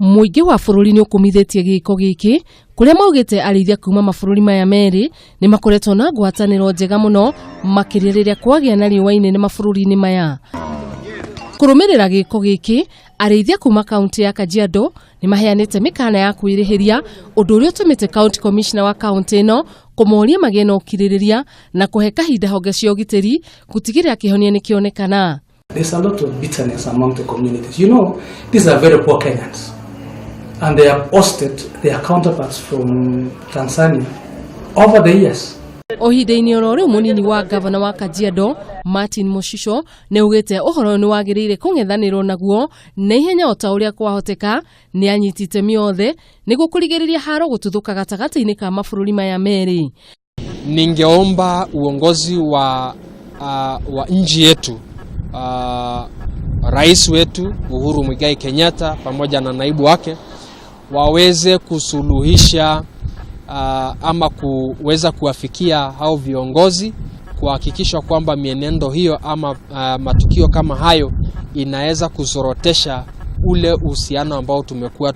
Mũingĩ wa bũrũri nĩ ũkũmithĩtie gĩko gĩkĩ kũrĩa maugĩte arĩithia kuma mabũrũri maya merĩ nĩ makoretwo na ngwatanĩro njega mũno, makĩria rĩrĩa kwagĩa na riũa inene mabũrũri-inĩ maya. Kũrũmĩrĩra gĩko gĩkĩ, arĩithia kuma kaunti ya Kajiado nĩ maheanĩte mĩkana ya kwĩrĩhĩria, ũndũ ũrĩa ũtũmĩte county commissioner wa kaunti ĩno kũmoria magĩe na ũkirĩrĩria na kũhe kahinda honge cia ũgitĩri gũtigĩrĩra kĩhonia nĩ kĩonekana. There's a lot of bitterness among the communities. These are very poor Kenyans. And they have hosted their counterparts from Tanzania over the years. O ihinda-inĩ oro rĩu, mũnini wa gavana wa Kajiado Martin Moshisho nĩ augĩte ũhoro ũyũ nĩ wagĩrĩire kũng'ethanĩrwo naguo na ihenya o ta ũrĩa kwahoteka nĩ anyiti itemi othe nĩguo kũrigĩrĩria haro gũtuthũka gatagatĩ-inĩ ka mabũrũri maya merĩ. Ningeomba uongozi wa nchi yetu, rais wetu Uhuru Muigai Kenyatta pamoja na naibu wake waweze kusuluhisha ama kuweza kuwafikia hao viongozi kuhakikisha kwamba mienendo hiyo ama matukio kama hayo inaweza kuzorotesha ule uhusiano ambao tumekuwa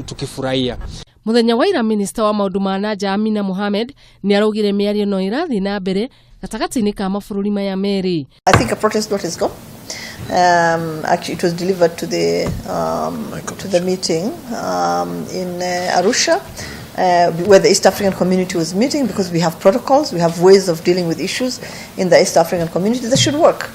tukifurahia. Muthenya wa ira, minista wa maundu ma na nja Amina Mohamed nĩ araugire mĩario no ĩrathiĩ na mbere gatagatĩ-inĩ ka mabũrũri maya merĩ. I think a protest note is gone. Actually, it was delivered to the meeting in Arusha, where the East African community was meeting, because we have protocols, we have ways of dealing with issues in the East African community that should work.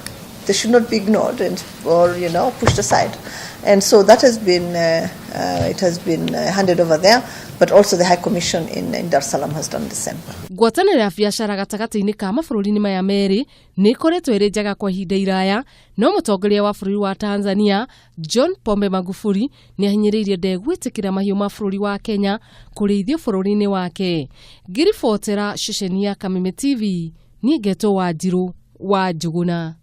They should not be ignored and or pushed aside. And so that has been it has been handed over there, but also the High Commission in Dar es Salaam has done the same. Ngwatanĩro ya biacara gatagatĩ-inĩ ka mabũrũri-inĩ maya merĩ nĩ ĩkoretwo ĩrĩ njega kwa ihinda iraya, no mũtongoria wa bũrũri wa Tanzania John Pombe Magufuli nĩ ahinyĩrĩirie ndegwĩtĩkĩra mahiũ ma bũrũri wa Kenya kũrĩithio bũrũri-inĩ wake. Ngĩribotera ceceni ya Kameme TV, niĩ ngetwo Wanjirũ wa Njuguna.